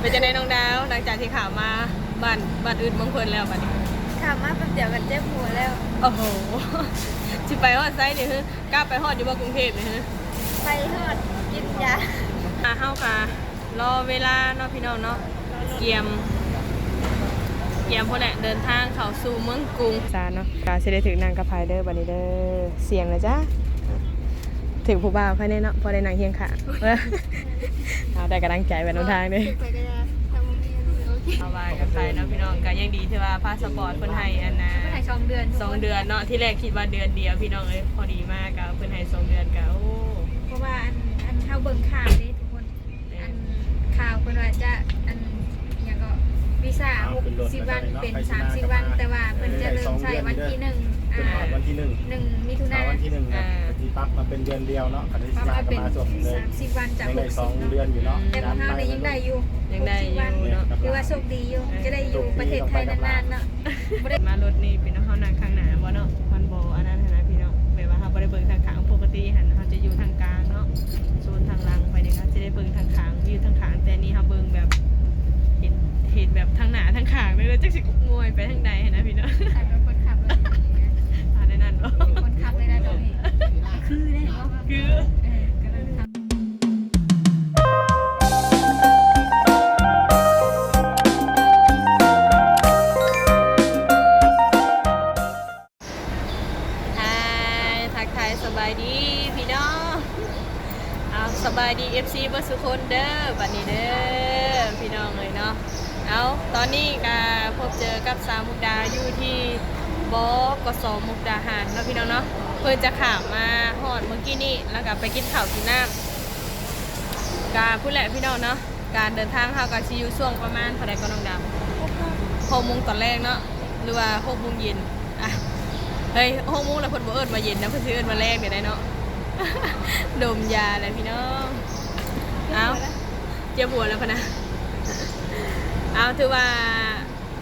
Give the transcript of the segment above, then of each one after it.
ເປັນຈັ່ງໃດນ້ອງດາວ ຫຼັງຈາກທີ່ຂ້າມມາບ້ານ ບ້ານອຶດເມືອງເພິ່ນແລ້ວບັດນີ້? ຂ້າມມາແປັບດຽວກໍເຈັບຫົວແລ້ວ. ໂອ້ໂຫ ຊິໄປຮອດໃສນີ້? ຄື ກັບໄປຮອດຢູ່ບໍ່ກຸງເທບນີ້? ຄື ໄປຮອດກິນຢາ ອ່າ ເຮົາກໍລໍເວລາເນາະ ພີ່ນ້ອງເນາະ ກຽມ ກຽມພຸ້ນແຫຼະ ເດີນທາງເຂົ້າສູ່ເມືອງກຸງຊານເນາະ. ກໍຊິໄດ້ຖືກນັ່ງກັບໃຜເດີບັດນີ້ເດີ ສ່ຽງແລ້ວຈ້າ. ຖືກຜູ້ບ່າວໃຄແນ່ເນາະ ພໍໄດ້ນັ່ງຄຽງຂ້າງ ເອົາ ໄດ້ກຳລັງໃຈໄປນຳທາງເດ້. ເອົາວ່າກັນໄປເນາະພີ່ນ້ອງ ກໍຍັງດີທີ່ວ່າພາສະປອດເພິ່ນໃຫ້ອັນນ່າ ເພິ່ນໃຫ້ສອງເດືອນ ສອງເດືອນເນາະ. ທີແລກຄິດວ່າເດືອນດຽວພີ່ນ້ອງເອີຍ ພໍດີມາກໍເພິ່ນໃຫ້ສອງເດືອນກໍ ໂອ້ ເພາະວ່າອັນ ອັນເຮົາເບິ່ງຂ່າວເດ້ທຸກຄົນ ອັນຂ່າວເພິ່ນວ່າຈະ ອັນຫຍັງກໍ ວີຊາຫົກສິບວັນເປັນສາມສິບວັນ ແຕ່ວ່າເພິ່ນຈະເລີ່ມໃຊ້ວັນທີໜຶ່ງ ອ່າ ວັນທີໜຶ່ງ ໜຶ່ງມິຖຸນາ ວັນທີໜຶ່ງ ອ່າ ຊິປັບມາເປັນເດືອນດຽວເນາະ. ຄັນຊິມາກໍມາຊ່ວງເລີຍ ສາມສິບວັນຈາກຫົກສິບເນາະ ສອງເດືອນຢູ່ເນາະ ແຕ່ຂອງເຮົານີ້ຍັງໄດ້ຢູ່ ຍັງໄດ້ຢູ່ເນາະ ຖືວ່າໂຊກດີຢູ່ ຈະໄດ້ຢູ່ປະເທດໄທນານໆເນາະ. ມາລົດນີ້ເປັນເຮົານັ່ງຂ້າງໜ້າບໍ່ເນາະ ມັນບໍ່ອັນນັ້ນຫັ້ນນະພີ່ນ້ອງ ແບບວ່າເຮົາບໍ່ໄດ້ເບິ່ງທາງຂ້າງ. ປົກກະຕິຫັ້ນເຮົາຈະຢູ່ທາງກາງເນາະ ໂຊນທາງຫຼັງໄປນີ້ເຮົາຈະໄດ້ເບິ່ງທາງຂ້າງ ວິວທາງຂ້າງ ແຕ່ນີ້ເຮົາເບິ່ງແບບ ເຫັນ ເຫັນແບບທາງໜ້າທາງຂ້າງເລີຍ ຈັກຊິງວຍໄປທາງໃດຫັ້ນນະພີ່ນ້ອງ. ຖ້າເປັນຄົນຂັບເລີຍ ອ່າ ແນວນັ້ນບໍ່? ຄົນຂັບເລີຍນະໂຕນີ້ ຄືເດ້ ຄື ເອີ ກຳລັງຂັບ. ຮາຍ ທັກທາຍສະບາຍດີພີ່ນ້ອງ ເອົາ ສະບາຍດີ ເອັຟຊີ ເບິດສູ່ຄົນເດີ ບັດນີ້ເດີພີ່ນ້ອງເອີຍເນາະ. ເອົາ ຕອນນີ້ກະພົບເຈີກັບສາວມຸກດາຢູ່ທີ່ ບກສ ມຸກດາຫານເນາະພີ່ນ້ອງເນາະ. ເພິ່ນຈະຂ້າມມາຮອດມື້ກີ້ນີ້ ແລ້ວກະໄປກິນເຂົ້າກິນນ້ຳ ກະພຸ້ນແຫຼະພີ່ນ້ອງເນາະ. ການເດີນທາງເຮົາກໍຊິຢູ່ຊ່ວງປະມານເທົ່າໃດກໍນ້ອງດາວ? ຫົກໂມງຕອນແລງເນາະ ຫຼືວ່າຫົກໂມງເຢັນ? ອ່ະ ເຮີ້ຍ ຫົກໂມງແລ້ວເພິ່ນບໍ່ເອີ້ນວ່າເຢັນນະ ເພິ່ນຊິເອີ້ນວ່າແລງແນວໃດເນາະ. ດົມຢາແຫຼະພີ່ນ້ອງ. ເອົ້າ ເຈັບຫົວແລ້ວພະນະ. ເອົາ ຖືວ່າ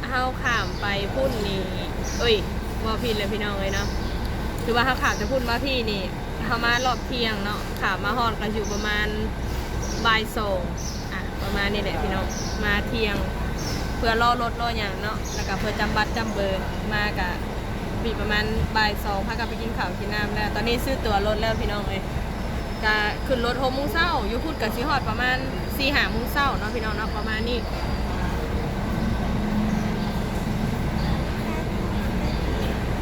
ເຮົາຂ້າມໄປພຸ້ນນີ້ ເອີຍ ເວົ້າຜິດແລ້ວພີ່ນ້ອງເອີຍເນາະ. ຖືວ່າເຮົາຂ້າມຈາກພຸ້ນມາພີ້ນີ້ ເຮົາມາຮອບທ່ຽງເນາະ ຂ້າມມາຮອດກໍຢູ່ປະມານບ່າຍສອງ ອ່ະ ປະມານນີ້ແຫຼະພີ່ນ້ອງ. ມາທ່ຽງເພື່ອລໍລົດລໍຫຍັງເນາະ ແລ້ວກໍເພື່ອຈຳບັດຈຳເບີ ມາກະມີປະມານບ່າຍສອງ ພາກັນໄປກິນເຂົ້າກິນນ້ຳແລ້ວ. ຕອນນີ້ຊື້ຕົ໋ວລົດແລ້ວພີ່ນ້ອງເອີຍ. ກະຂຶ້ນລົດຫົກໂມງເຊົ້າ ຢູ່ພຸ້ນກະຊິຮອດປະມານສີ່ຫ້າໂມງເຊົ້າເນາະພີ່ນ້ອງເນາະ ປະມານນີ້.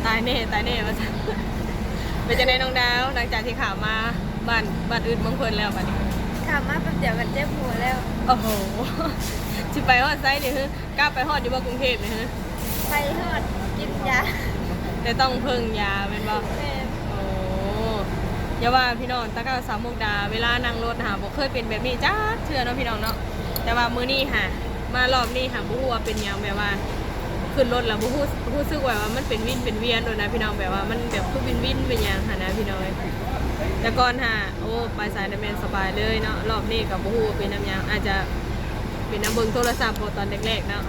ຕາຍແນ່ ຕາຍແນ່ວ່າຊັ້ນ. ເປັນຈັ່ງໃດນ້ອງດາວ ຫຼັງຈາກທີ່ຂ້າມມາບ້ານ ບ້ານອຶດເມືອງເພິ່ນແລ້ວບັດນີ້? ຂ້າມມາແປັບດຽວກໍເຈັບຫົວແລ້ວ. ໂອ້ໂຫ ຊິໄປຮອດໃສນີ້? ຄື ກັບໄປຮອດຢູ່ບໍ່ກຸງເທບນີ້? ໄປຮອດກິນຢາ ແຕ່ຕ້ອງເພິ່ງຢາແມ່ນບໍ່? ແມ່ນ. ໂອ້ ຢ່າວ່າພີ່ນ້ອງ ຕາເກົ່າສາວມຸກດາ ເວລານັ່ງລົດຫາບໍ່ເຄີຍເປັນແບບນີ້ຈັກເທື່ອເນາະພີ່ນ້ອງເນາະ. ແຕ່ວ່າມື້ນີ້ຫາ ມາຮອບນີ້ຫາບໍ່ຮູ້ວ່າເປັນຫຍັງ ແບບວ່າຂຶ້ນລົດແລ້ວບໍ່ຮູ້ ຮູ້ສຶກວ່າມັນເປັນວິນເປັນວຽນໂດດນະພີ່ນ້ອງ ແບບວ່າມັນແບບຄືວິນໆເປັນຫຍັງຫັ້ນນະພີ່ນ້ອງເອີຍ. ແຕ່ກ່ອນຫາ ໂອ້ ໄປໃສນະແມ່ນສະບາຍເລີຍເນາະ. ຮອບນີ້ກໍບໍ່ຮູ້ວ່າເປັນນຳຫຍັງ ອາດຈະເປັນນຳເບິ່ງໂທລະສັບບໍ່ຕອນແລກໆເນາະ.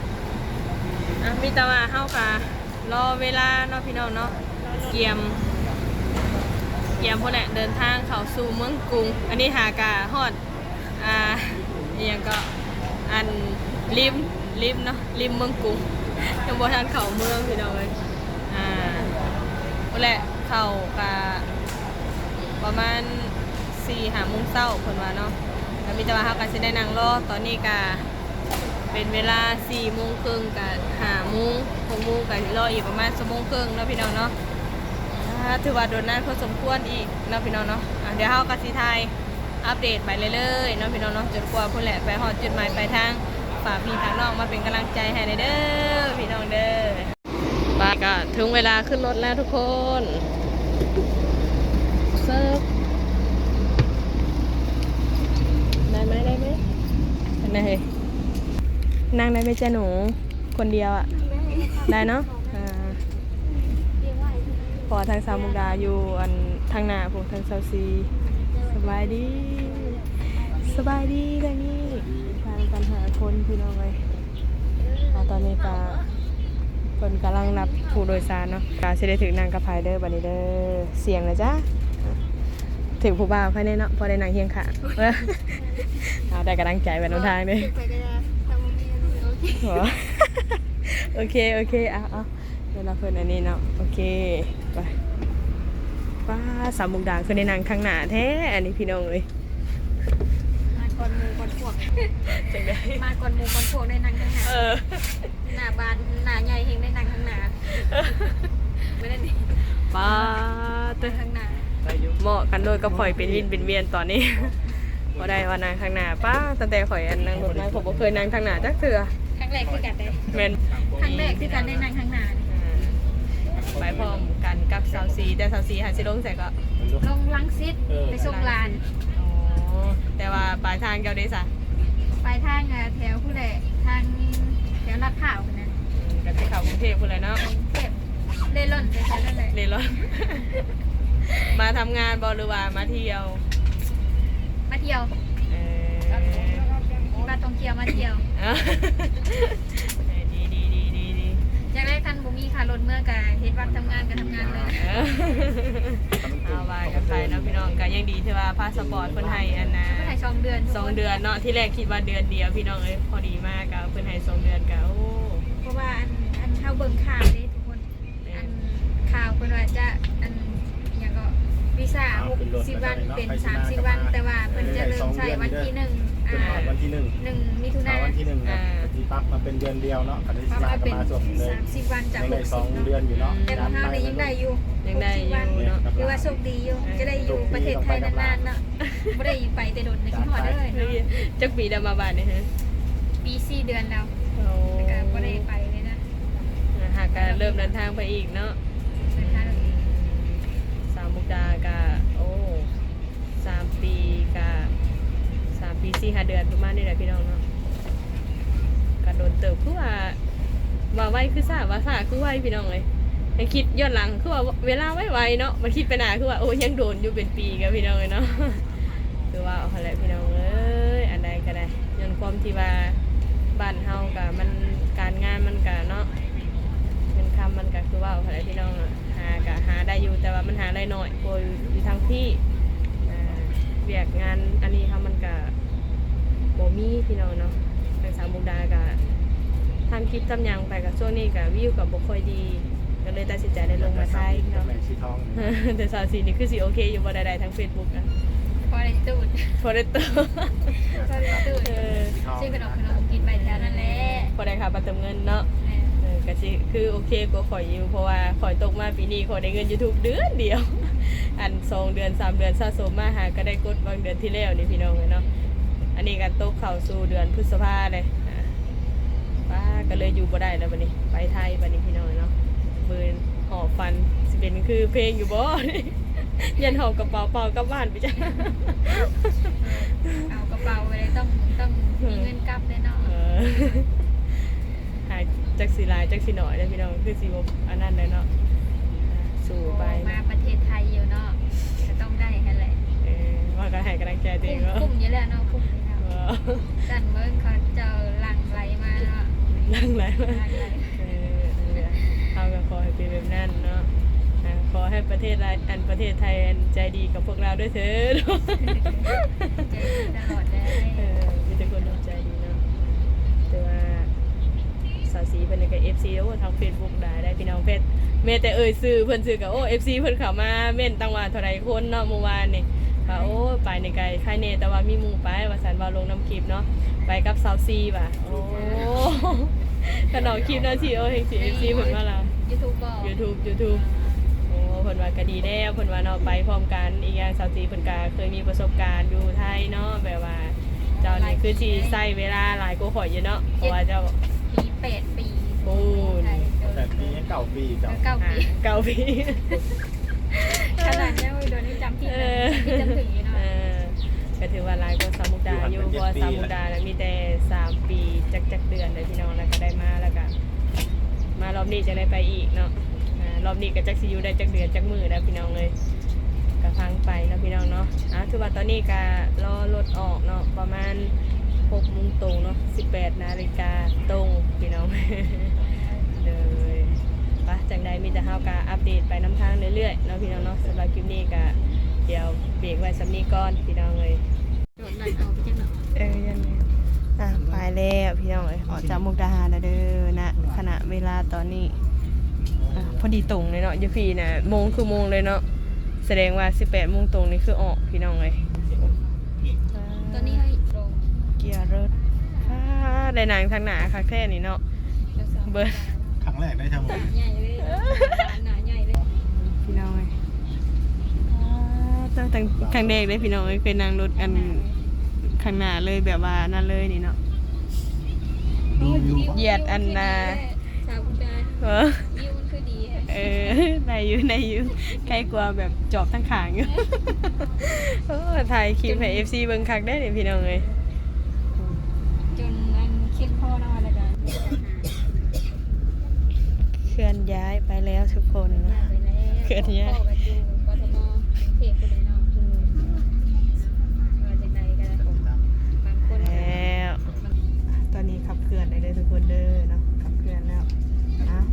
ອ່ະ ມີແຕ່ວ່າເຮົາກະລໍເວລາເນາະພີ່ນ້ອງເນາະ ກຽມ ກຽມພຸ້ນແຫຼະ ເດີນທາງເຂົ້າສູ່ເມືອງກຸງ. ອັນນີ້ຫາກະຮອດ ອ່າ ອີ່ຫຍັງເກາະ ອັນ ລິມ ລິມເນາະ ລິມເມືອງກຸງ ຍັງບໍ່ທັນເຂົ້າເມືອງພີ່ນ້ອງເອີຍ. ອ່າ ພຸ້ນແຫຼະ ເຂົ້າກະປະມານສີ່ຫ້າໂມງເຊົ້າເພິ່ນວ່າເນາະ. ກໍມີແຕ່ວ່າເຮົາກໍຊິໄດ້ນັ່ງລໍ ຕອນນີ້ກະ ເປັນເວລາສີ່ໂມງເຄິ່ງ ກະຫ້າໂມງ ຫົກໂມງ ກະລໍອີກປະມານຊົ່ວໂມງເຄິ່ງເນາະພີ່ນ້ອງເນາະ. ອ່າ ຖືວ່າດົນນານພໍສົມຄວນອີກເນາະພີ່ນ້ອງເນາະ. ອ່າ ດຽວເຮົາກໍຊິຖ່າຍອັບເດດໄປເລື້ອຍໆເນາະພີ່ນ້ອງເນາະ ຈົນກວ່າພຸ້ນແຫຼະ ໄປຮອດຈຸດໝາຍປາຍທາງ. ຝາກພີ່ຝາກນ້ອງມາເປັນກຳລັງໃຈໃຫ້ແດ່ເດີ ພີ່ນ້ອງເດີ. ໄປ ກະເຖິງເວລາຂຶ້ນລົດແລ້ວທຸກຄົນ. ເຊີບ ໄດ້ໄໝ? ໄດ້ໄໝ? ໄດ້ ນັ່ງໄດ້ໄໝຈ້ະໜູ? ຄົນດຽວອະ ໄດ້ເນາະ. ອ່າ ເພາະວ່າທາງສາວມຸກດາຢູ່ອັນທາງໜ້າພຸ້ນ ທາງຊາວສີ່. ສະບາຍດີ ສະບາຍດີທາງນີ້ ມານຳກັນຫ້າຄົນພີ່ນ້ອງເອີຍ. ອ່າ ຕອນນີ້ກະເພິ່ນກຳລັງນັບຜູ້ໂດຍສານເນາະ ກະຊິໄດ້ຖືກນັ່ງກັບໃຜເດີບັດນີ້ເດີ. ສ່ຽງແລ້ວຈ້າ ຖືກຜູ້ບ່າວໃຄແນ່ເນາະ ພໍໄດ້ນັ່ງຄຽງຂ້າງ ເອົາ ໄດ້ກຳລັງໃຈໄປນຳທາງເດ້. ຖືກໃຜກໍຢ່າ ຖ້າບໍ່ ໂອເຄ ໂອເຄ ເອົາ ເອົາ ເວລາເພິ່ນອັນນີ້ເນາະ ໂອເຄ ໄປ. ປ້າ ສາວມຸກດາຄືໄດ້ນັ່ງທາງໜ້າແທ້ ອັນນີ້ພີ່ນ້ອງເອີຍ. ມາກ່ອນໝູ່ກ່ອນພວກ ຈັ່ງໃດ? ມາກ່ອນໝູ່ກ່ອນພວກ ໄດ້ນັ່ງທາງໜ້າ. ເອີ ໜ້າບ້ານໜ້າໃຫຍ່ແຮ່ງໄດ້ນັ່ງທາງໜ້າ. ມື້ນັ້ນນີ້ ປ້າ ໄດ້ທາງໜ້າ ເໝາະກັນໂລດກັບຂ້ອຍເປັນວິນເປັນວຽນຕອນນີ້. ບໍ່ໄດ້ວ່ານັ່ງທາງໜ້າ. ປ້າ ຕັ້ງແຕ່ຂ້ອຍອັນນັ່ງລົດມາ ຂ້ອຍບໍ່ເຄີຍນັ່ງທາງໜ້າຈັກເທື່ອ. ຄັ້ງແລກຄືກັນເດ້. ແມ່ນ ຄັ້ງແລກຄືກັນໄດ້ນັ່ງທາງໜ້າ. ອ່າ ໄປພ້ອມກັນກັບຊາວສີ່ ແຕ່ຊາວສີ່ຫາຊິລົງໃສເກາະ? ລົງລັງສິດ ເອີ ໄປສົ່ງຫຼານ. ອໍ ແຕ່ວ່າປາຍທາງເຈົ້າເດ້ຊະ? ປາຍທາງ ອ່າ ແຖວພຸ້ນແຫຼະ ທາງແຖວລາດພ້າວພຸ້ນນະ. ອືມ ກໍຊິເຂົ້າກຸງເທບພຸ້ນແຫຼະເນາະ. ກຸງເທບ ເລ່ລ່ອນໄປແຖວນັ້ນແຫຼະ. ເລ່ລ່ອນ ມາທຳງານບໍ່ ຫຼືວ່າມາທ່ຽວ? ມາທ່ຽວ. ເອີ ມາທ່ອງທ່ຽວ ມາທ່ຽວ. ເອີ ດີໆໆໆໆ. ຈັ່ງໃດຄັນບໍ່ມີຄ່າລົດເມືອ ກະເຮັດວັດທຳງານ ກະທຳງານເລີຍ. ເອີ ເອົາວ່າກັນໄປເນາະພີ່ນ້ອງ. ກະຍັງດີທີ່ວ່າພາສະປອດເພິ່ນໃຫ້ອັນນະ ເພິ່ນໃຫ້ສອງເດືອນ ສອງເດືອນເນາະ. ທີແລກຄິດວ່າເດືອນດຽວພີ່ນ້ອງເອີຍ. ພໍດີມາກະເພິ່ນໃຫ້ສອງເດືອນກະ ໂອ້ ເພາະວ່າອັນ ອັນເຮົາເບິ່ງຂ່າວເດ້ທຸກຄົນ ແມ່ນ ອັນຂ່າວເພິ່ນວ່າຈະ ອັນ ຫຍັງເກາະ ວີຊາຫົກສິບວັນເປັນສາມສິບວັນ ແຕ່ວ່າເພິ່ນຈະເລີ່ມໃຊ້ວັນທີໜຶ່ງ ອ່າ ວັນທີໜຶ່ງ ໜຶ່ງມິຖຸນາ ວັນທີໜຶ່ງ ອ່າ ກໍຊິປັບມາເປັນເດືອນດຽວເນາະ. ກໍໄດ້ ປັບມາເປັນສາມສິບວັນຈາກຫົກສິບເນາະ. ແຕ່ຂອງເຮົານີ້ຍັງໄດ້ຢູ່ ຍັງໄດ້ຢູ່ເນາະ ຖືວ່າໂຊກດີຢູ່ ຈະໄດ້ຢູ່ປະເທດໄທນານໆເນາະ. ບໍ່ໄດ້ໄປແຕ່ດົນ ຄິດຮອດເດີເນາະ. ຈັກປີແລ້ວມາບ້ານນີ້? ປີສີ່ເດືອນແລ້ວ. ໂອ້ ແລ້ວກໍບໍ່ໄດ້ໄປເລີຍນະ. ຫາກະເລີ່ມເດີນທາງໄປອີກເນາະ. ເດີນທາງໄປອີກ. ສາວມຸກດາກະ ໂອ້ ສາມປີ ກະສາມປີສີ່ຫ້າເດືອນປະມານນີ້ແຫຼະພີ່ນ້ອງເນາະ. ກະດົນເຕີບ ຄືວ່າ ວ່າໄວຄືຊ້າ ວ່າຊ້າຄືໄວພີ່ນ້ອງເອີຍ. ໃຫ້ຄິດຍ້ອນຫຼັງຄືວ່າເວລາໄວໆເນາະ ມາຄິດໄປໜ້າຄືວ່າ ໂອ້ ຍັງໂດນຢູ່ເປັນປີກະພີ່ນ້ອງເອີຍເນາະ. ຄືວ່າຫັ້ນແຫຼະພີ່ນ້ອງເອີຍ ອັນໃດກໍໄດ້ ຍ້ອນຄວາມທີ່ວ່າບ້ານເຮົາກະມັນ ການງານມັນກະເນາະ ເງິນຄຳມັນກະຄືວ່າຫັ້ນແຫຼະພີ່ນ້ອງ. ຫາກະຫາໄດ້ຢູ່ ແຕ່ວ່າມັນຫາໄດ້ໜ້ອຍກວ່າຢູ່ທາງພີ້. ອ່າ ວຽກງານອັນນີ້ເຮົາມັນກະບໍ່ມີພີ່ນ້ອງເນາະ. ທາງສາວມຸກດາກະ ທຳຄລິບທຳຫຍັງໄປກະ ຊ່ວງນີ້ກະວິວກະບໍ່ຄ່ອຍດີ ກໍເລີຍຕັດສິນໃຈໄດ້ລົງມາໄທເນາະ. ແຕ່ສາວສີນີ້ຄືຊິໂອເຄຢູ່ບໍ່ ໄດ້ໄດ້ທາງເຟສບຸກອະ? ພໍໄດ້ຕູດ ພໍໄດ້ຕູດ ພໍໄດ້ຕູດ. ເອີ ຊື້ຂະໜົມ ຂະໜົມກິນໄປແຖວນັ້ນແຫຼະ ພໍໄດ້ຄ່າບັດເຕີມເງິນເນາະ. ແມ່ນ ເອີ ກໍຊິຄືໂອເຄກວ່າຂ້ອຍຢູ່ ເພາະວ່າຂ້ອຍຕົກມາປີນີ້ ຂ້ອຍໄດ້ເງິນຢູທູບເດືອນດຽວ ອັນສອງເດືອນສາມເດືອນສະສົມມາ ຫາກໍໄດ້ກົດຫວ່າງເດືອນທີ່ແລ້ວນີ້ພີ່ນ້ອງເອີຍເນາະ. ອັນນີ້ກໍຕົກເຂົ້າສູ່ເດືອນພຶດສະພາເລີຍ. ປ້າ ກໍເລີຍຢູ່ບໍ່ໄດ້ແລ້ວບັດນີ້ ໄປໄທບັດນີ້ພີ່ນ້ອງເນາະ. ເບິ່ງຫອບຝັນ ຊິເປັນຄືເພງຢູ່ບໍ່? ຢ້ານຫອບກະເປົາເປົ່າກັບບ້ານໄປຈ້ະ. ເອົາກະເປົາໄປເລີຍ ຕ້ອງ ຕ້ອງມີເງິນກັບແນ່ເນາະ. ເອີ ຫາ ຈັກຊິຫຼາຍຈັກຊິໜ້ອຍເດ້ພີ່ນ້ອງ ຄືຊິບໍ່ອັນນັ້ນແຫຼະເນາະ. ສູ້ໄປ ມາປະເທດໄທຢູ່ເນາະ ກໍຕ້ອງໄດ້ຫັ້ນແຫຼະ. ເອີ ວ່າກໍໃຫ້ກຳລັງໃຈຕົວເອງເນາະ ຄຸ້ມຢູ່ແລ້ວເນາະ ຄຸ້ມຢູ່ແລ້ວ. ເອີ ຊັ້ນເບິ່ງເຂົາເຈົ້າຫຼັ່ງໄຫຼມາເນາະ ຫຼັ່ງໄຫຼມາ ຫຼັ່ງໄຫຼ. ເອີ ເອີ ເຮົາກໍຂໍໃຫ້ເປັນແບບນັ້ນເນາະ. ອ່າ ຂໍໃຫ້ປະເທດລາວ ອັນ ປະເທດໄທ ອັນ ໃຈດີກັບພວກລາວດ້ວຍເທີ້ນ. ໃຈດີຕະຫຼອດເດີ. ເອີ ມີແຕ່ຄົນໃຈດີເນາະ. ແຕ່ວ່າ ສາວສີເພິ່ນນີ້ກໍເອັຟຊີ ໂອ້ ທາງເຟສບຸກຫຼາຍໄດ໋ພີ່ນ້ອງ. ແມ່ນແຕ່ເອີ່ຍຊື່ເພິ່ນຊື່ກໍ ໂອ້ ເອັຟຊີເພິ່ນເຂົ້າມາເມັ້ນຕັ້ງວ່າເທົ່າໃດຄົນເນາະ ມື້ວານນີ້. ວ່າ ໂອ້ ໄປນີ້ກໍໄຄແນ່ ແຕ່ວ່າມີໝູ່ໄປວ່າຊັ້ນ ເວົ້າລົງນຳຄລິບເນາະ ໄປກັບສາວສີວ່າ. ໂອ້ ຂະໜອງຄລິບເນາະ ຊີ ໂອ້ ແຮ່ງຊີ ເອັຟຊີເພິ່ນວ່າລາວ ຢູທູບບໍ່? ຢູທູບ ຢູທູບ. ໂອ້ ເພິ່ນວ່າກໍດີແລ້ວ ເພິ່ນວ່າເນາະ ໄປພ້ອມກັນ. ອີກຢ່າງສາວສີເພິ່ນກໍເຄີຍມີປະສົບການຢູ່ໄທເນາະ ແບບວ່າ ເຈົ້ານີ້ຄືຊິໃຊ້ເວລາຫຼາຍກວ່າຂ້ອຍຢູ່ເນາະ ເພາະວ່າເຈົ້າ ເຈັດປີ ແປດປີ ໂອ້ຍ ແປດປີ ເກົ້າປີ ເຈົ້າ ເກົ້າປີ ເກົ້າປີ. ຂະໜາດຍັງບໍ່ໂດນຍັງຈຳຜິດ ເອີ ຍັງຈຳຜິດຈຳຖືຢູ່ເນາະ. ເອີ ກໍຖືວ່າຫຼາຍກວ່າສາວມຸກດາຢູ່ ເພາະວ່າສາວມຸກດານະມີແຕ່ສາມປີ ຈັກ ຈັກເດືອນເດ້ພີ່ນ້ອງ ແລ້ວກໍໄດ້ມາ ແລ້ວກໍມາລອບນີ້ຈັ່ງໄດ້ໄປອີກເນາະ. ອ່າ ລອບນີ້ກໍຈັກຊິຢູ່ໄດ້ຈັກເດືອນຈັກມື້ແລ້ວພີ່ນ້ອງເອີຍ. ກໍຟັງໄປເນາະພີ່ນ້ອງເນາະ. ອ່າ ຖືວ່າຕອນນີ້ກໍລໍລົດອອກເນາະ ປະມານຫົກໂມງຕົງເນາະ ສິບແປດນາລິກາຕົງພີ່ນ້ອງ. ໂດຍ ປະ ຈັ່ງໃດມີແຕ່ເຮົາກໍອັບເດດໄປນຳທາງເລື້ອຍໆເນາະພີ່ນ້ອງເນາະ. ສຳລັບຄລິບນີ້ກໍດຽວເບຣກໄວ້ສ່ຳນີ້ກ່ອນພີ່ນ້ອງເອີຍ. ເອີ ຢ່າງນີ້ ອ່ະ ໄປແລ້ວພີ່ນ້ອງເອີຍ ອອກຈາກມຸກດາຫານແລ້ວເດີນະ. ຂະນະເວລາຕອນນີ້ ອ່ະ ພໍດີຕົງເລີຍເນາະ ຢູ່ພີ້ນະ ໂມງຄືໂມງເລີຍເນາະ ສະແດງວ່າສິບແປດໂມງຕົງນີ້ຄືອອກພີ່ນ້ອງເອີຍ. ຕອນນີ້ເຮົາເກຍລົດ ອ່າ ໄດ້ນັ່ງທາງໜ້າຄັກແທ້ນີ້ເນາະ ເບິ່ງ ຄັ້ງແລກໄດ້ທຳ ໜ້າໃຫຍ່ເລີຍ ໜ້າໃຫຍ່ເລີຍ ພີ່ນ້ອງເອີຍ. ອ່າ ຕັ້ງ ຄັ້ງແລກເດ້ພີ່ນ້ອງເອີຍ ເຄີຍນັ່ງລົດອັນຂ້າງໜ້າເລີຍ ແບບວ່ານັ້ນເລີຍນີ້ເນາະ ດູຢູ່ ຢຽດອັນນ່າ ສາວຜູ້ຊາຍ ເອີ ວິວມັນຄືດີແທ້ ເອີ ໄດ້ຢູ່ ໄດ້ຢູ່ ໄກກວ່າແບບຈອບທາງຂ້າງຢູ່. ໂອ້ ຖ່າຍຄລິບໃຫ້ເອັຟຊີເບິ່ງຄັກເດ້ນີ້ພີ່ນ້ອງເອີຍ ຈົນອັນເຄັດຄໍເນາະ ແລ້ວກໍ ເຄື່ອນຍ້າຍໄປແລ້ວທຸກຄົນ ເຄື່ອນຍ້າຍ ເຄື່ອນຍ້າຍ ພໍ້ກັນຢູ່ ກທມ ເຂດພຸ້ນແຫຼະເນາະ ອືມ ວ່າຈັ່ງໃດກໍໄດ້ ບາງຄົນ ແລ້ວ ຕອນນີ້ຂັບເຄື່ອນໄດ້ເດີທຸກຄົນເດີເນາະ ຂັບເຄື່ອນແລ້ວ ເອົາ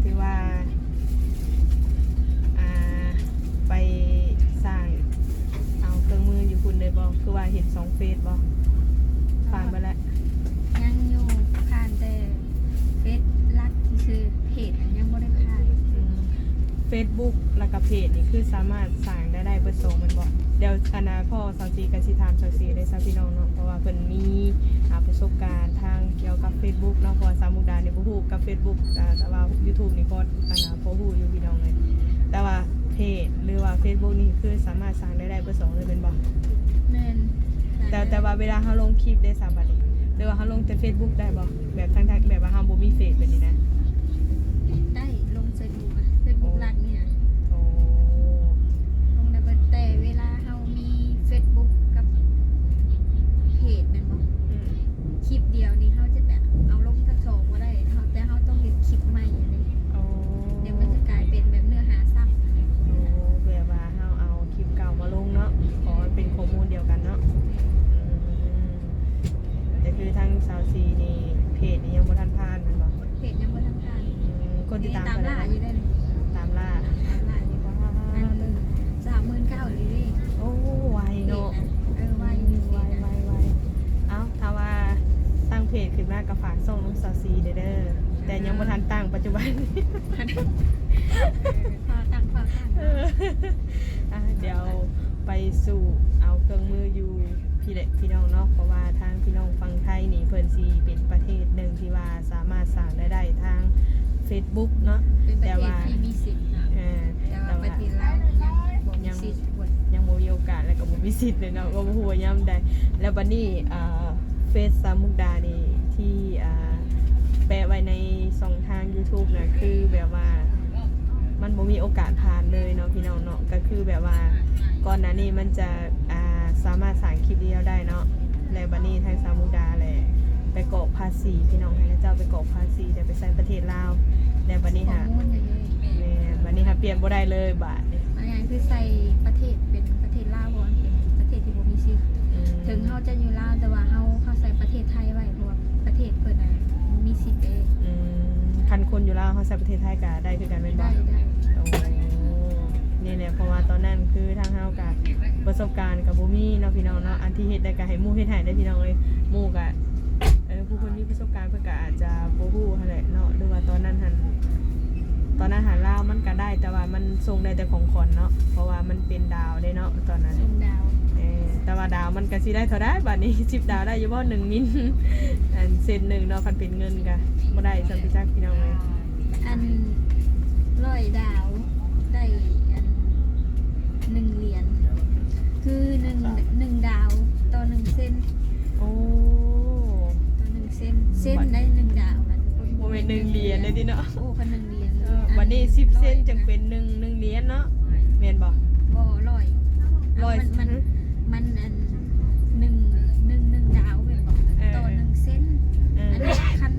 ຖືວ່າ ອ່າ ໄປສ້າງເອົາເຄື່ອງມືຢູ່ພຸ້ນເລີຍບໍ່? ຄືວ່າເຫັນສອງເຟສບໍ່? ຜ່ານເບິດແລ້ວ ຍັງຢູ່ ຜ່ານແຕ່ ເຟສຫຼັກຊື່ໆ ເພຈຍັງບໍ່ໄດ້ຂາຍ ອືມ ເຟສບຸກ ແລ້ວກະເພຈນີ້ຄືສາມາດສ້າງລາຍໄດ້ເບິດສອງແມ່ນບໍ່? ດຽວອັນນ່າ ພໍ້ສາວສີກະຊິຖາມສາວສີເລີຍຊະພີ່ນ້ອງເນາະ ເພາະວ່າເພິ່ນມີ ອ່າ ປະສົບການທາງກ່ຽວກັບເຟສບຸກເນາະ ເພາະວ່າສາວມຸກດານີ້ບໍ່ຮູ້ກັບເຟສບຸກ ອ່າ ແຕ່ວ່າຢູທູບນີ້ພໍ ອັນນ່າ ພໍຮູ້ຢູ່ພີ່ນ້ອງເອີຍ ແຕ່ວ່າເພຈ ຫຼືວ່າເຟສບຸກນີ້ຄືສາມາດສ້າງລາຍໄດ້ເບິດສອງເລີຍແມ່ນບໍ່? ແມ່ນ ແຕ່ ແຕ່ວ່າເວລາເຮົາລົງຄລິບເດ ສາມາດ ຫຼືວ່າເຮົາລົງແຕ່ເຟສບຸກໄດ້ບໍ່? ແບບທັງໆ ແບບວ່າເຮົາບໍ່ມີເຟສແບບນີ້ນະ ໄດ້ ລົງເຟສບຸກ ເຟສບຸກຫຼັກນີ້ນະ ໂອ້ ລົງໄດ້ເບິດ ແຕ່ເວລາເຮົາມີເຟສບຸກກັບເພຈແມ່ນບໍ່? ອືມ ຄລິບດຽວນີ້ເຮົາຈະແບບເອົາລົງທັງສອງບໍ່ໄດ້ ເຮົາ ແຕ່ເຮົາຕ້ອງເຮັດຄລິບໃໝ່ເລີຍ ໂອ້ ດຽວມັນຈະກາຍເປັນແບບເນື້ອຫາຊ້ຳ ໂອ້ ແບບວ່າເຮົາເອົາ ຄລິບເກົ່າມາລົງເນາະ ເພາະວ່າມັນເປັນຂໍ້ມູນດຽວກັນເນາະ ອືມ ແຕ່ຄືທາງສາວສີນີ້ ເພຈນີ້ຍັງບໍ່ທັນຜ່ານແມ່ນບໍ່? ເພຈຍັງບໍ່ທັນຜ່ານ ອືມ ຄົນຕິດຕາມ ນີ້ຕາມລ່າຢູ່ເດ້ ຕາມລ່າ ຕາມລ່າຢູ່ ປາດ ສາມໝື່ນເກົ້ານີ້ເດ້ ໂອ້ ໄວເນາະ ເອີ ໄວຢູ່ ໄວ ໄວ ໄວ ເອົ້າ ຖ້າວ່າຕັ້ງເພຈຂຶ້ນມາກໍຝາກຊ່ອງນຳສາວສີເດີ ແຕ່ຍັງບໍ່ທັນຕັ້ງປັດຈຸບັນ ເອີ ຟ້າວຕັ້ງ ຟ້າວຕັ້ງ ອ່າ ດຽວໄປສູ່ເອົາເຄື່ອງມືຢູ່ພີ້ແຫຼະພີ່ນ້ອງເນາະ ເພາະວ່າທາງພີ່ນ້ອງຝັ່ງໄທນີ້ ເພິ່ນຊິເປັນປະເທດໜຶ່ງທີ່ວ່າສາມາດສ້າງລາຍໄດ້ທາງເຟສບຸກເນາະ ເປັນປະເທດທີ່ມີສິດເນາະ ແຕ່ວ່າ ແຕ່ວ່າປະເທດລາວຍັງບໍ່ມີສິດ ຍັງບໍ່ມີໂອກາດ ແລ້ວກໍບໍ່ມີສິດເລີຍເນາະ ກໍບໍ່ຮູ້ວ່າຍາມໃດ ແລ້ວບັດນີ້ ອ່າ ເຟສສາວມຸກດານີ້ ທີ່ ອ່າ ແປະໄວ້ໃນຊ່ອງທາງຢູທູບນະ ຄືແບບວ່າ ມັນບໍ່ມີໂອກາດຜ່ານເລີຍເນາະພີ່ນ້ອງເນາະ ກໍຄືແບບວ່າກ່ອນໜ້ານີ້ມັນຈະ ອ່າ ສາມາດສ້າງຄລິບດຽວໄດ້ເນາະ ແລ້ວບັດນີ້ທາງສາວມຸກດາແຫຼະໄປກອກພາສີພີ່ນ້ອງ ໃຫ້ເຂົາເຈົ້າໄປກອກພາສີ ແລ້ວໄປໃຊ້ປະເທດລາວ ແລ້ວບັດນີ້ຫາ ຂໍ້ມູນຢ່າງນີ້ ແມ່ນ ບັດນີ້ຫາປ່ຽນບໍ່ໄດ້ເລີຍບາດນີ້ ອັນນີ້ຄືໃສ່ປະເທດເປັນປະເທດລາວ ເພາະວ່າມັນເປັນປະເທດທີ່ບໍ່ມີສິດ ອືມ ເຖິງເຮົາຈະຢູ່ລາວ ແຕ່ວ່າເຮົາ ເຮົາໃສ່ປະເທດໄທໄວ້ ເພາະວ່າປະເທດເພິ່ນນະມີສິດເດ້ ອືມ ຄັນຄົນຢູ່ລາວເຮົາໃສ່ປະເທດໄທກໍໄດ້ຄືກັນແມ່ນບໍ່? ໄດ້ ໄດ້ ໂອ້ ນີ້ແຫຼະ ເພາະວ່າຕອນນັ້ນຄືທາງເຮົາກໍປະສົບການກໍບໍ່ມີເນາະພີ່ນ້ອງເນາະ ອັນທີ່ເຮັດໄດ້ກໍໃຫ້ໝູ່ເຮັດໃຫ້ເດ້ພີ່ນ້ອງເອີຍ ໝູ່ກໍ ເອີ ຜູ້ເພິ່ນມີປະສົບການເພິ່ນກໍອາດຈະບໍ່ຮູ້ຫັ້ນແຫຼະເນາະ ຫຼືວ່າຕອນນັ້ນຫັ້ນ ຕອນນັ້ນຫັ້ນລາວມັນກໍໄດ້ ແຕ່ວ່າມັນສົ່ງໄດ້ແຕ່ຂອງຂວັນເນາະ ເພາະວ່າມັນເປັນດາວເດ້ເນາະຕອນນັ້ນ ສົ່ງດາວ ເອີ ແຕ່ວ່າດາວມັນກໍຊິໄດ້ເທົ່າໃດບາດນີ້ ສິບດາວໄດ້ຢູ່ບໍ່ໜຶ່ງມິນ ອັນເຊັນໜຶ່ງເນາະ ຄັນເປັນເງິນກໍບໍ່ໄດ້ສ່ຳ ໄປຈັກພີ່ນ້ອງເອີຍ ອັນຮ້ອຍດາວໄດ້ອັນໜຶ່ງຫຼຽນ ຄືໜຶ່ງ ໜຶ່ງດາວຕໍ່ໜຶ່ງເຊັນ ໂອ້ ຕໍ່ໜຶ່ງເຊັນ ເຊັນໄດ້ໜຶ່ງດາວ ບໍ່ແມ່ນໜຶ່ງຫຼຽນເດ້ຕິເນາະ ໂອ້ ຄັນໜຶ່ງຫຼຽນ ເອີ ອັນ ບັດນີ້ສິບເຊັນຈຶ່ງເປັນໜຶ່ງ ໜຶ່ງຫຼຽນເນາະ ແມ່ນບໍ່? ບໍ່ ຮ້ອຍ ຮ້ອຍ ມັນ ມັນ ມັນອັນ ໜຶ່ງ ໜຶ່ງ ໜຶ່ງດາວແມ່ນບໍ່? ເອີ ຕໍ່ໜຶ່ງເຊັນ ເອີ ອັນນີ້ຄັນ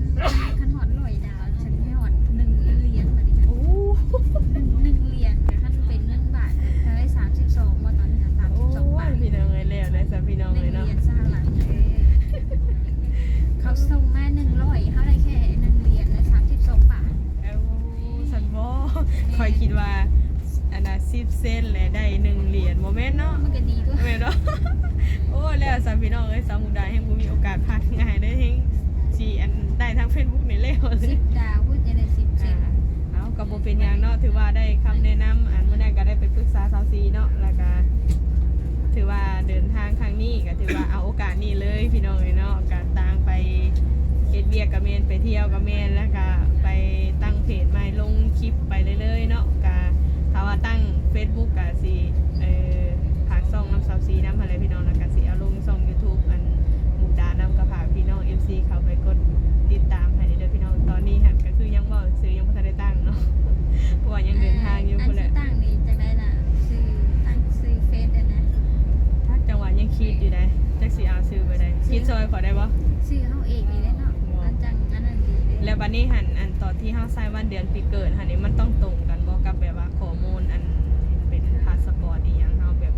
ຄັນຮອດຮ້ອຍດາວ ຈະໄດ້ຮອດໜຶ່ງຫຼຽນບັດນີ້ນະ ໂອ້ ໜຶ່ງ ໜຶ່ງຫຼຽນ ຄັນເປັນເງິນບາດ ເທົ່າໃດ ສາມສິບສອງບໍ່? ຕອນນີ້ນະ ສາມສິບສອງບາດ ໂອ້ຍ ພີ່ນ້ອງເອີຍ ແລ້ວແລ້ວຊະພີ່ນ້ອງເອີຍເນາະ ໜຶ່ງຫຼຽນສະຫະລັດ ເອີ ເຂົາສົ່ງມາໜຶ່ງຮ້ອຍ ເຮົາໄດ້ແຄ່ໜຶ່ງຫຼຽນ ແລະ ສາມສິບສອງບາດ ເອີ ຊັ້ນບໍ່? ແມ່ນ ຂ້ອຍຄິດວ່າ ອັນນ່າ ສິບເຊັນ ແລະ ໄດ້ໜຶ່ງຫຼຽນ ບໍ່ແມ່ນເນາະ? ມັນກໍດີຕົວະ ແມ່ນບໍ່? ໂອ້ ແລ້ວຊະພີ່ນ້ອງເອີຍ ສາວມຸກດາແຮ່ງບໍ່ມີໂອກາດພັກງ່າຍເດ້ ແຮ່ງຊິ ອັນ ໄດ້ທາງເຟສບຸກນີ້ແລ້ວ ສິບດາວພຸ້ນ ຈະໄດ້ສິບເຊັນ. ອ່າ ເອົາ ກໍບໍ່ເປັນຫຍັງເນາະ ຖືວ່າໄດ້ຄຳແນະນຳ ອັນ ມື້ນັ້ນກໍໄດ້ໄປປຶກສາສາວສີເນາະ ແລ້ວກໍຖືວ່າເດີນທາງຄັ້ງນີ້ກໍຖືວ່າເອົາໂອກາດນີ້ເລີຍພີ່ນ້ອງເອີຍເນາະ ກໍຕ່າງໄປເຮັດວຽກກໍແມ່ນ ໄປທ່ຽວກໍແມ່ນ ແລ້ວກໍໄປຕັ້ງເພຈໃໝ່ ລົງຄລິບໄປເລື້ອຍໆເນາະ ກໍຖ້າວ່າຕັ້ງເຟສບຸກກໍຊິ ເອີ ຝາກຊ່ອງນຳສາວສີນຳຫັ້ນແຫຼະພີ່ນ້ອງ ແລ້ວກໍຊິເອົາລົງຊ່ອງຢູທູບ ອັນ ມຸກດານຳ ກໍຝາກພີ່ນ້ອງເອັຟຊີເຂົ້າໄປກົດຕິດຕາມໃຫ້ເດີ້ພີ່ນ້ອງ. ຕອນນີ້ຫັ້ນກໍຄືຍັງເວົ້າຊື່ຍັງບໍ່ທັນໄດ້ຕັ້ງເນາະ ເພາະວ່າຍັງເດີນທາງຢູ່ພຸ້ນແຫຼະ. ອັນຊື່ຕັ້ງນີ້ຈັ່ງໃດລະ? ຊື່ ຕັ້ງຊື່ເຟສຫັ້ນນະ ຈັກ ຈັງຫວະຍັງຄິດຢູ່ໃດ໋ ຈັກຊິເອົາຊື່ແບບໃດ ຄິດຊ່ອຍຂ້ອຍໄດ້ບໍ່? ຊື່ເຮົາເອງນີ້ແຫຼະເນາະ ອັນຈັ່ງອັນນັ້ນດີເດ້. ແລ້ວບັດນີ້ຫັ້ນ ອັນຕອນທີ່ເຮົາໃສ່ວັນເດືອນປີເກີດຫັ້ນນີ້ ມັນຕ້ອງຕົງກັນບໍ່ກັບແບບວ່າ ຂໍ້ມູນອັນເປັນພາສະປອດອີ່ຫຍັງເຮົາ ແບບ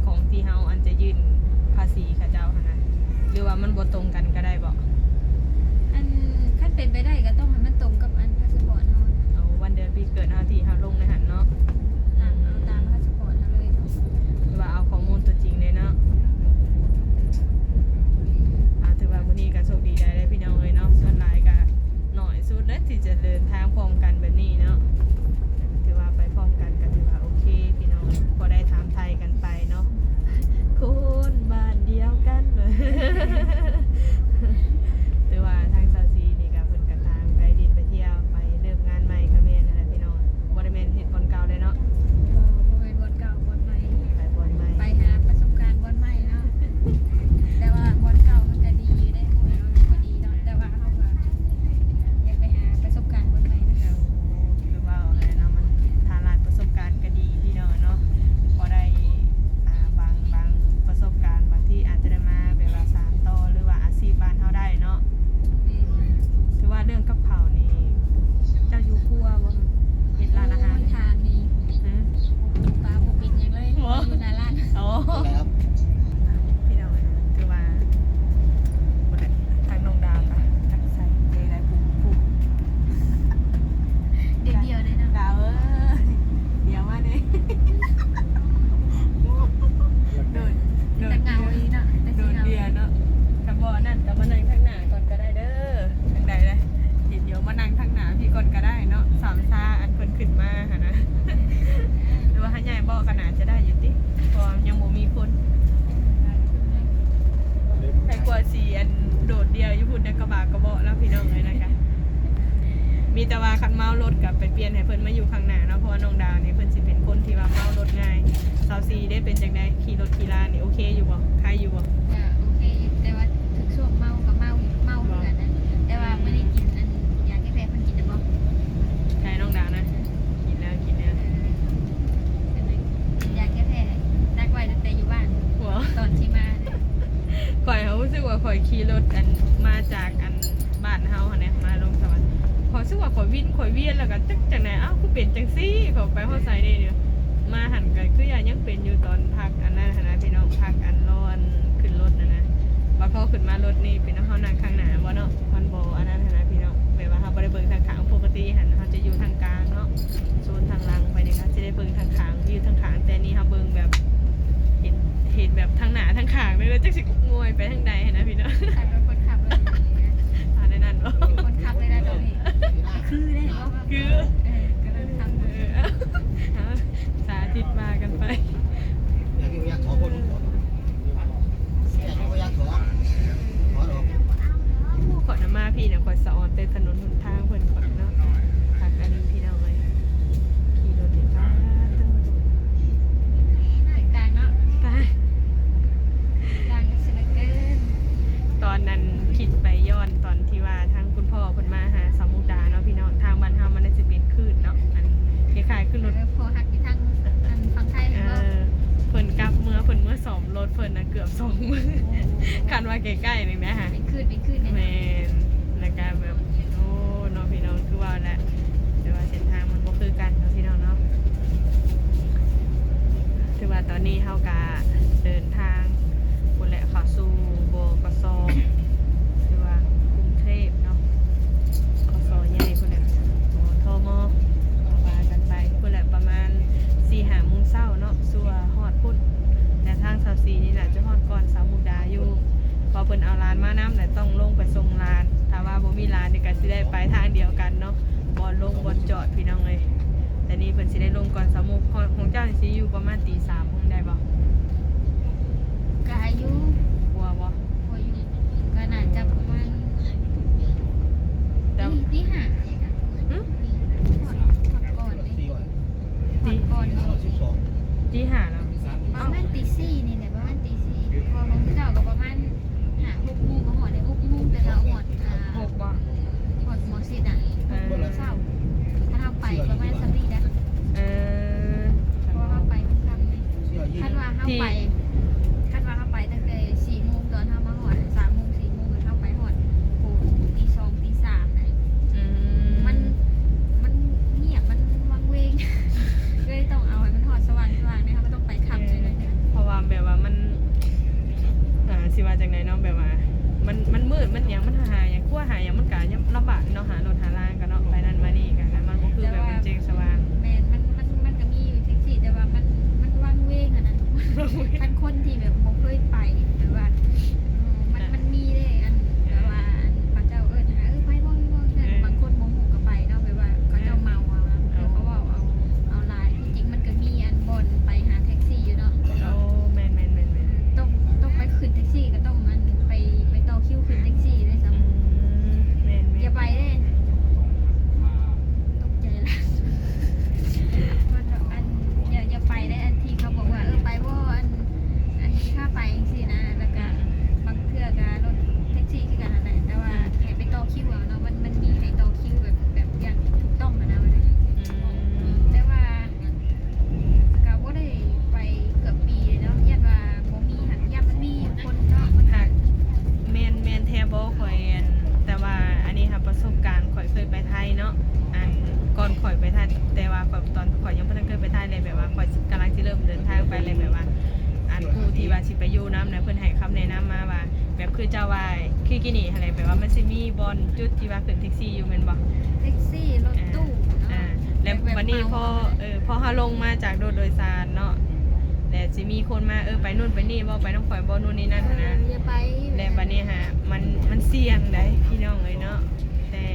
ຂອງທີ່ເຮົາອັນຈະຍື່ນພາສີເຂົາເຈົ້າຫັ້ນນະ ຫຼືວ່າມັນບໍ່ຕົງກັນກໍໄດ້ບໍ່? ອັນ ຄັນເປັນໄປໄດ້ກໍຕ້ອງໃຫ້ມັນຕົງກັບອັນພາສະປອດເຮົາ. ເອົາວັນເດືອນປີເກີດເຮົາທີ່ເຮົາລົງໃນຫັ້ນເນາະ ຕາມ ເອົາຕາມພາສະປອດເຮົາເລີຍ ຫຼືວ່າເອົາຂໍ້ມູນຕົວຈິງເລີຍເນາະ. ອາ ຖືວ່າມື້ນີ້ກໍໂຊກດີໄດ້ເດ້ພີ່ນ້ອງເອີຍເນາະ ສ່ວນຫຼາຍກໍ ໜ້ອຍສຸດເລີຍທີ່ຈະເດີນທາງພ້ອມກັນແບບນີ້ເນາະ ຖືວ່າໄປພ້ອມກັນກໍຖືວ່າໂອເຄພີ່ນ້ອງ ພໍໄດ້ຖາມໄຖ່ກັນໄປເນາະ ຄົນບ້ານດຽວກັນ. ຖືວ່າທາງສາວສີນີ້ກໍເພິ່ນກໍຕ່າງໄປດິນໄປທ່ຽວ ໄປເລີ່ມງານໃໝ່ກໍແມ່ນຫັ້ນແຫຼະພີ່ນ້ອງ ບໍ່ໄດ້ແມ່ນເຮັດບ່ອນເກົ່າເດ້ເນາະ. ບໍ່ ບໍ່ແມ່ນບ່ອນເກົ່າ ບ່ອນໃໝ່ ໄປບ່ອນໃໝ່ ໄປຫາປະສົບການບ່ອນໃໝ່ເນາະ. ແຕ່ວ່າບ່ອນເກົ່າມັນກໍດີຢູ່ເດ້ ບໍ່ແມ່ນວ່າມັນບໍ່ດີເນາະ ແຕ່ວ່າເຮົາກໍຢາກໄປຫາປະສົບການບ່ອນໃໝ່ນະ. ຄືເວົ້າແຫຼະເນາະ ມັນຖ້າຫຼາຍປະສົບການກໍດີພີ່ນ້ອງເນາະ ພໍໄດ້ ອ່າ ບາງ ບາງປະສົບການ ບາງທີອາດຈະໄດ້ມາແບບວ່າສານຕໍ່ ຫຼືວ່າອາຊີບບ້ານເຮົາໄດ້ເນາະ. ແມ່ນ ຖືວ່າເລື່ອງກັບເຂົ້ານີ້ ເຈົ້າຢູ່ຄົວບໍ່? ເຮັດຮ້ານອາຫານ ໂອ້ຍ ຖາມນີ້ ຮະ? ບໍ່ຮູ້ ປ້າບໍ່ເປັນຫຍັງເລີຍ ບໍ່ ຢູ່ໜ້າຮ້ານ. ໂອ້ ແລ້ວ ພີ່ນ້ອງເອີຍ ຄືວ່າ ທາງນ້ອງດາວກະຈັກໃສ່ເດໄດ້ ຜູ້ ຜູ້ ດຽວໆເດ້ເນາະ ດາວເອີຍ ດຽວມາເດ້ ໂດດ ໂດດ ເຫງົາອີກເນາະ ໂດດດຽວເນາະ. ຄັນບໍ່ອັນນັ້ນກໍມານັ່ງທາງໜ້າກ່ອນກໍໄດ້ເດີ ທາງໃດລະ ດຽວມານັ່ງທາງໜ້າພີ້ກ່ອນກໍໄດ້ເນາະ ສາມຊາອັນເພິ່ນຂຶ້ນມາຫັ້ນນະ ຫຼືວ່າໃຫ້ໃຫຍ່ບໍ່ ກໍໜ້າຈະໄດ້ຢູ່ຕິ ເພາະວ່າຍັງບໍ່ມີຄົນ. ໃຫ້ກວ່າຊິອັນໂດດດຽວຢູ່ພຸ້ນ ແລ້ວກະບາກກະເບາະແລ້ວພີ່ນ້ອງເອີຍ ນັ້ນກະ ມີແຕ່ວ່າຄັນເມົາລົດກະໄປປ່ຽນໃຫ້ເພິ່ນມາຢູ່ຂ້າງໜ້າເນາະ ເພາະວ່ານ້ອງດາວນີ້ເພິ່ນຊິເປັນຄົນທີ່ວ່າເມົາລົດງ່າຍ. ສາວສີເດ້ ເປັນຈັ່ງໃດ? ຂີ່ລົດຂີ່ລານີ້ໂອເຄຢູ່ບໍ່? ໄຄຢູ່ບໍ່? ກະໂອເຄຢູ່ ແຕ່ວ່າຖືກຊ່ວງເມົາກະເມົາຢູ່ ເມົາຄືກັນນະ ແຕ່ວ່າມື້ນີ້ກິນອັນຢາແກ້ແພ້ເພິ່ນກິນແລ້ວບໍ່? ໃຜ ນ້ອງດາວນະ? ກິນແລ້ວ ກິນແລ້ວ ເອີ ກິນຢາແກ້ແພ້ ນັກໄວ້ຕັ້ງແຕ່ຢູ່ບ້ານ ຕອນທີ່ມາ ຂ້ອຍຮູ້ສຶກວ່າຂ້ອຍຂີ່ລົດອັນ ມາຈາກອັນບ້ານເຮົາຫັ້ນນະ ມາລົງສະຫວັນ ຂ້ອຍຮູ້ສຶກວ່າຂ້ອຍວິນ ຂ້ອຍວຽນ ແລ້ວກໍຈັກຈັ່ງໃດ ອ້າວ ຄືເປັນຈັ່ງຊີ້ ຂ້ອຍໄປຮອດໃສເດ້ ມາຫັ້ນກໍຄືຍັງເປັນຢູ່ຕອນພັກອັນນັ້ນຫັ້ນນະ ພີ່ນ້ອງ ພັກອັນລໍອັນຂຶ້ນລົດຫັ້ນນະ ບັດພໍຂຶ້ນມາລົດນີ້ເປັນເຮົານັ່ງຂ້າງໜ້າບໍ່ເນາະ ມັນບໍ່ອັນນັ້ນຫັ້ນນະ ພີ່ນ້ອງ ແບບວ່າເຮົາບໍ່ໄດ້ເບິ່ງທາງຂ້າງ ປົກກະຕິຫັ້ນເຮົາຈະຢູ່ທາງກາງເນາະ ໂຊນທາງຫຼັງໄປນີ້ກໍຊິໄດ້ເບິ່ງທາງຂ້າງ ວິວທາງຂ້າງ ແຕ່ນີ້ເຮົາເບິ່ງແບບ ເຫັນ ເຫັນແບບທັງໜ້າທັງຂ້າງເລີຍ ຈັກຊິງວຍໄປທາງໃດຫັ້ນນະພີ່ນ້ອງ. ໃສ່ເປັນຄົນຂັບເລີຍ ອ່າ ໃນນັ້ນບໍ່? ເປັນຄົນຂັບເລີຍນະຕອນນີ້ ຄືເດ້ບໍ່? ຄື ເອີ ກຳລັງຂັບ ເອີ ເອົາ ສາທິດວ່າກັນໄປ. ໂອ້ ຂ້ອຍນະມາພີ້ນະ ຂ້ອຍສະອອນແຕ່ຖະໜົນຫົນທາງເພິ່ນກ່ອນເນາະ ຄັກອີ່ຫຼີພີ່ນ້ອງເອີຍ ຂີ່ລົດນີ້ ປາດໂທ້ ຕ່າງເນາະ ຕ່າງ ຕ່າງກັນເສຍເຫຼືອເກີນ. ຕອນນັ້ນຄິດໄປຍ້ອນຕອນທີ່ວ່າທາງຄຸນພໍ່ເພິ່ນມາຫາສາວມຸກດາເນາະພີ່ນ້ອງ ທາງບ້ານເຮົາມັນໜ້າຈະເປັນຄື້ນເນາະ ອັນຄ້າຍໆຄືລົດ ເອີ ພໍ່ຮັກຢູ່ທາງ ອັນຝັ່ງໄທ ເອີ ເພິ່ນກັບເມືອ ເພິ່ນເມືອສ້ອມ ລົດເພິ່ນນະເກືອບສອງມື້ ໂອ້ ຄັນວ່າໃກ້ໆນີ້ນະ ເປັນຄື້ນ ເປັນຄື້ນເດ້ ແມ່ນ ແລ້ວກະແບບ ໂອ້ ເນາະພີ່ນ້ອງ ຄືວ່າແຫຼະ ແຕ່ວ່າເສັ້ນທາງມັນບໍ່ຄືກັນເນາະພີ່ນ້ອງເນາະ ຖືວ່າຕອນນີ້ເຮົາກະເດີນທາງພຸ້ນແຫຼະ ເຂົ້າສູ່ ບກສ ຫຼືວ່າກຸງເທບເນາະ ກສ ໃຫຍ່ພຸ້ນແຫຼະ ທມ ວ່າກັນໄປພຸ້ນແຫຼະ ປະມານສີ່ ມານຳ ແລະ ຕ້ອງລົງໄປສົ່ງຫຼານ. ຖ້າວ່າບໍ່ມີຫຼານນີ້ກໍຊິໄດ້ໄປທາງດຽວກັນເນາະ, ບ່ອນລົງບ່ອນຈອດ ພີ່ນ້ອງເອີຍ. ແຕ່ນີ້ເພິ່ນຊິໄດ້ລົງກ່ອນຊາວໂມງ. ຂອງ ຂອງເຈົ້ານີ້ຊິຢູ່ປະມານຕີສາມພຸ້ນໄດ້ບໍ່? ກະຢູ່ ກວ່າບໍ່? ກວ່າຢູ່ ກະໜ້າຈະປະມານ ແຕ່ ຕີ ຕີຫ້າ ຫື? ຮອດ ຮອດກ່ອນເດ້ ຮອດກ່ອນຢູ່ ຕີຫ້າແລ້ວ ປະມານຕີສີ່ນີ້ແຫຼະ ປະມານຕີສີ່ ເພາະວ່າຂອງເຈົ້າກໍປະມານ ຫ້າຫົກໂມງກໍຮອດເດ້ ຫົກໂມງ ແຕ່ເຮົາຮອດ ອ່າ ຫົກບໍ່? ຮອດໝໍຊິດນະ ຫົກໂມງເຊົ້າ. ຖ້າເຮົາໄປປະມານສ່ຳນີ້ນະ ເອີ ເພາະວ່າເຮົາໄປຄ່ຳໆເດ້. ຄັນວ່າເຮົາໄປ ຄັນວ່າເຮົາໄປຕັ້ງແຕ່ສີ່ໂມງ ຕອນເຮົາມາຮອດສາມໂມງ ສີ່ໂມງ ເຮົາໄປຮອດ ໂອ້ ຕີສອງ ຕີສາມນະ. ອືມ ມັນ ມັນງຽບ ມັນວັງເວງ ເລີຍຕ້ອງເອົາໃຫ້ມັນຮອດສະຫວ່າງໆ ເຮົາກໍຕ້ອງໄປຄ່ຳ ເອີ ໜ້ອຍໜຶ່ງ ເພາະວ່າແບບວ່າມັນ ອ່າ ຊິວ່າຈັ່ງໃດເນາະ ແບບວ່າມັນ ມັນມືດ ມັນຫຍັງ ມັນຫາຫຍັງ ຄວາຫາຫຍັງ ມັນກະລຳບາກເນາະ ຫາລົດຫາລາງກະເນາະ ໄປນັ້ນມານີ້ກະ ມັນບໍ່ຄືແບບມັນແຈ້ງສະຫວ່າງ. ແມ່ນ ມັນ ມັນ ມັນກະມີຢູ່ແທັກຊີ ແຕ່ວ່າມັນ ມັນວັງເວງຫັ້ນນະ ຄັນຄົນທີ່ແບບບໍ່ເຄີຍໄປ ແບບວ່າ ເອີ ມັນ ມັນມີເດ້ ອັນ ແບບວ່າ ອັນ ເຂົາເຈົ້າເອີ້ນຫາ ເອີ ໄປບໍ່ ໄປບໍ່ ເອີ ບາງຄົນບໍ່ຮູ້ກະໄປເນາະ ແບບວ່າເຂົາເຈົ້າເມົາເອົາ ເອີ ເຂົາເວົ້າເອົາ ເອົາຫຼາຍ. ທີ່ຈິງມັນກະມີອັນບ່ອນໄປຫາແທັກຊີຢູ່ເນາະ. ໂອ້ ແມ່ນໆໆໆ ຕ້ອງ ຕ້ອງໄປຂຶ້ນແທັກຊີ ກະຕ້ອງອັນໄປ ໄປຕໍ່ຄິວຂຶ້ນແທັກຊີເດ້ຊ້ຳ. ອືມ ແມ່ນໆ ຢ່າໄປເດ້ ຕົກໃຈຫຼາຍ ເພິ່ນວ່າອັນ ຢ່າ ຢ່າໄປເດ້ ອັນທີ່ເຂົາບອກວ່າ ເອີ ໄປບໍ່ ອັນ ອັນທີ່ພາໄປຈັ່ງຊີ້ນະ ແລ້ວກະບາງເທື່ອກະລົດແທັກຊີຄືກັນຫັ້ນແຫຼະ ແຕ່ວ່າໃຫ້ໄປຕໍ່ຄິວເອົາເນາະ ມັນ ມັນມີໃຫ້ຕໍ່ຄິວແບບ ແບບຢ່າງຖືກຕ້ອງຫັ້ນນະ. ອືມ ແຕ່ວ່າ ກະບໍ່ໄດ້ໄປເກືອບປີເລີຍເນາະ ຢ້ານວ່າບໍ່ມີຫັ້ນ ຢ້ານມັນມີຄົນເນາະ ມັນຫາກ ແມ່ນ ແມ່ນແທ້ບໍ່ ຂ້ອຍ ອັນ ແຕ່ວ່າອັນນີ້ຫາປະສົບການ ຂ້ອຍເຄີຍໄປໄທເນາະ ອັນ ກ່ອນຂ້ອຍໄປໄທ ແຕ່ວ່າຂ້ອຍ ຕອນຂ້ອຍຍັງບໍ່ທັນເຄີຍໄປໄທເລີຍ ແບບວ່າຂ້ອຍກຳລັງຊິເລີ່ມເດີນທາງໄປເລີຍ ແບບວ່າ ອັນ ຜູ້ທີ່ວ່າຊິໄປຢູ່ນຳນະ ເພິ່ນໃຫ້ຄຳແນະນຳມາວ່າ ແບບຄືເຈົ້າວ່າ ຄືກີ້ນີ້ຫັ້ນແຫຼະ ແບບວ່າມັນຊິມີບ່ອນຈຸດທີ່ວ່າຂຶ້ນແທັກຊີຢູ່ແມ່ນບໍ່? ແທັກຊີ ລົດຕູ້ເນາະ ອ່າ ແລ້ວບັດນີ້ພໍ ເອີ ພໍເຮົາລົງມາຈາກລົດໂດຍສານເນາະ ແລ້ວຊິມີຄົນມາ ເອີ ໄປໂນ່ນໄປນີ້ບໍ່ ໄປນຳຂ້ອຍບໍ່ ໂນ່ນນີ້ນັ້ນຫັ້ນນະ ເອີ ຢ່າໄປ ແລ້ວບັດນີ້ຫາ ມັນ ມັນສ່ຽງໃດ໋ພີ່ນ້ອງເອີຍເນາະ ແຕ່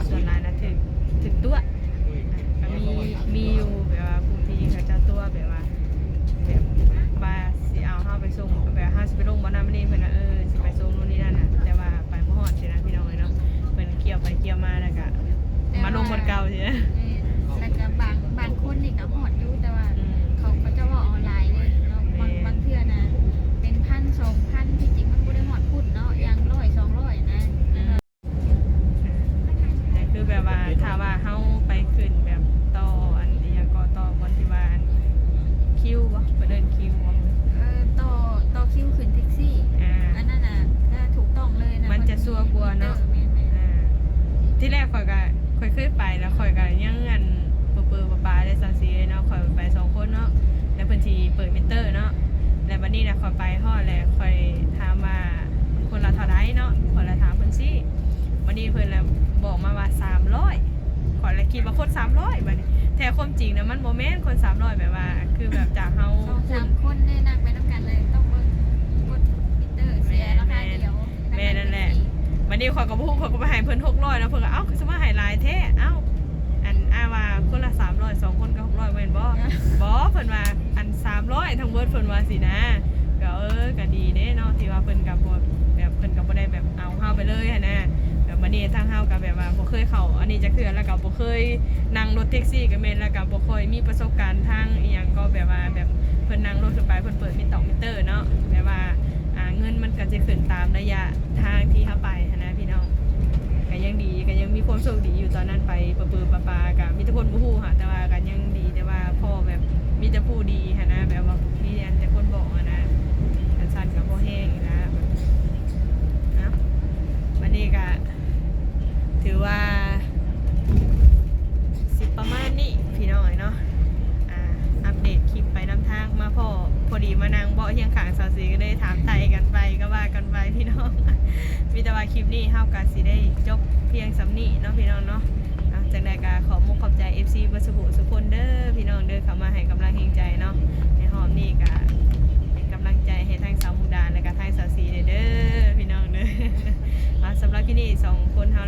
ສ່ວນຫຼາຍນະຖືກ ຖືກຕົວະ ກະມີ ມີຢູ່ແບບວ່າຜູ້ທີ່ເຂົາເຈົ້າຕົວະແບບວ່າ ແບບວ່າຊິເອົາເຮົາໄປສົ່ງ ແບບເຮົາຊິໄປລົງບ່ອນນັ້ນບ່ອນນີ້ ເພິ່ນວ່າ ເອີ ຊິໄປສົ່ງໂນ່ນນີ້ນັ້ນນະ ແຕ່ວ່າໄປບໍ່ຮອດຊີ້ນະພີ່ນ້ອງເອີຍເນາະ ເພິ່ນກ່ຽວໄປກ່ຽວມາແລ້ວກະມາລົງບ່ອນເກົ່າຊີ້ນະ. ແມ່ນ ແລ້ວກະບາງ ບາງຄົນນີ້ກະຮອດຢູ່ ແຕ່ວ່າ ອືມ ເຂົາ ເຂົາເຈົ້າເວົ້າເອົາຫຼາຍເດ້ເນາະ ບາງ ແມ່ນ ບາງເທື່ອນະເປັນພັນ ສອງພັນ ທີ່ຈິງມັນບໍ່ໄດ້ຮອດພຸ້ນເນາະ ຢ່າງຮ້ອຍ ສອງຮ້ອຍນະ ອືມ ແຕ່ຄືແບບວ່າ ຖ້າວ່າເຮົາໄປຂຶ້ນແບບຕໍ່ອັນ ອີ່ຫຍັງເກາະ ຕໍ່ບ່ອນທີ່ວ່າອັນຄິວບໍ່ ເພິ່ນເອີ້ນຄິວບໍ່ ເອີ ຕໍ່ ຕໍ່ຄິວຂຶ້ນແທັກຊີ ອ່າ ອັນນັ້ນນະ ກໍຖືກຕ້ອງເລີຍນະ ມັນຈະຊົວກວ່າເນາະ ແມ່ນໆ ອ່າ ທີແລກຂ້ອຍກໍ ຂ້ອຍເຄີຍໄປ ແລ້ວຂ້ອຍກໍຍັງອັນເປິໆປາໆໄດ້ ຊາວສີ່ເນາະ ຂ້ອຍໄປສອງຄົນເນາະ ແລ້ວເພິ່ນຊິເປີດມິເຕີເນາະ ແລ້ວບັດນີ້ນະ ຂ້ອຍໄປຮອດແລ້ວ ຂ້ອຍຖາມວ່າ ຄົນລະເທົ່າໃດເນາະ ຂ້ອຍລະຖາມເພິ່ນຊີ້ ບັດນີ້ເພິ່ນລະບອກມາວ່າສາມຮ້ອຍ ຂ້ອຍລະຄິດວ່າຄົນສາມຮ້ອຍ ບັດນີ້ ແທ້ຄວາມຈິງນະມັນບໍ່ແມ່ນຄົນສາມຮ້ອຍ ແບບວ່າ ຄືແບບຈາກເຮົາສອງສາມຄົນໄດ້ນັ່ງໄປນຳກັນເລີຍ ຕ້ອງເບິ່ງກົດມິເຕີ ເສຍລາຄາດຽວ ແມ່ນນັ້ນແຫຼະ ບັດນີ້ຂ້ອຍກໍບໍ່ຮູ້ ຂ້ອຍກໍໄປໃຫ້ເພິ່ນຫົກຮ້ອຍເນາະ ເພິ່ນກໍ ເອົ້າ ຄືຊິມາໃຫ້ຫຼາຍແທ້ ເອົ້າ ອັນ ອ້າຍວ່າຄົນລະສາມຮ້ອຍ ສອງຄົນກໍຫົກຮ້ອຍ ແມ່ນບໍ່? ບໍ່ ເພິ່ນວ່າ ອັນ ສາມຮ້ອຍທັງເບິດ ເພິ່ນວ່າຊີ້ນະ ກໍ ເອີ ກໍດີເດ້ເນາະ ທີ່ວ່າເພິ່ນກໍບໍ່ ແບບ ເພິ່ນກໍບໍ່ໄດ້ແບບເອົາເຮົາໄປເລີຍຫັ້ນນະ ແບບບັດນີ້ທາງເຮົາກໍແບບວ່າບໍ່ເຄີຍເຂົ້າອັນນີ້ຈັກເທື່ອ ແລ້ວກໍບໍ່ເຄີຍນັ່ງລົດແທັກຊີກໍແມ່ນ ແລ້ວກໍບໍ່ຄ່ອຍມີປະສົບການທາງອີ່ຫຍັງ ກໍແບບວ່າແບບເພິ່ນນັ່ງລົດຂຶ້ນໄປ ເພິ່ນເປີດມິເຕີ ມິເຕີເນາະ ແບບວ່າ ອ່າ ເງິນມັນກໍຈະຂຶ້ນຕາມໄລຍະທາງທີ່ເຮົາໄປຫັ້ນນະ ພີ່ນ້ອງ ກໍຍັງດີ ກໍຍັງມີຄວາມໂຊກດີຢູ່ ຕອນນັ້ນໄປປະປືປະປາ ກໍມີແຕ່ຄົນບໍ່ຮູ້ຫາ ແຕ່ວ່າກໍຍັງດີ ແຕ່ວ່າພໍແບບມີແຕ່ຜູ້ດີຫັ້ນນະ ແບບວ່າມີອັນແຕ່ຄົນບອກຫັ້ນນະ ຄັນຊັ້ນກໍພໍແຮງນະ ເອົ້າ ບັດນີ້ກໍຖືວ່າຊິປະມານນີ້ ພີ່ນ້ອງເອີຍເນາະ ອ່າ ອັບເດດຄລິບໄປນຳທາງ ມາພໍ້ ພໍດີມານັ່ງເບາະຄຽງຂ້າງສາວສີ ກໍເລີຍຖາມໄຖ່ກັນໄປ ກໍວ່າກັນໄປ ພີ່ນ້ອງ ມີແຕ່ວ່າຄລິບນີ້ເຮົາກໍຊິໄດ້ຈົບພຽງສ່ຳນີ້ເນາະ ພີ່ນ້ອງເນາະ ອ່າ ຈັ່ງໃດກໍຂອບມຸກຂອບໃຈ ເອັຟຊີ ເບິດສູ່ຜູ້ສູ່ຄົນເດີ ພີ່ນ້ອງເດີ ເຂົ້າມາໃຫ້ກຳລັງແຮງໃຈເນາະ ໃນຮອບນີ້ກໍເປັນກຳ ກຳລັງໃຈໃຫ້ທັງສາວມຸກດາ ແລະກະທັງສາວສີເດີ ເດີພີ່ນ້ອງເດີ. ອ່າ ສຳລັບຄລິບນີ້ສອງຄົນເຮົາ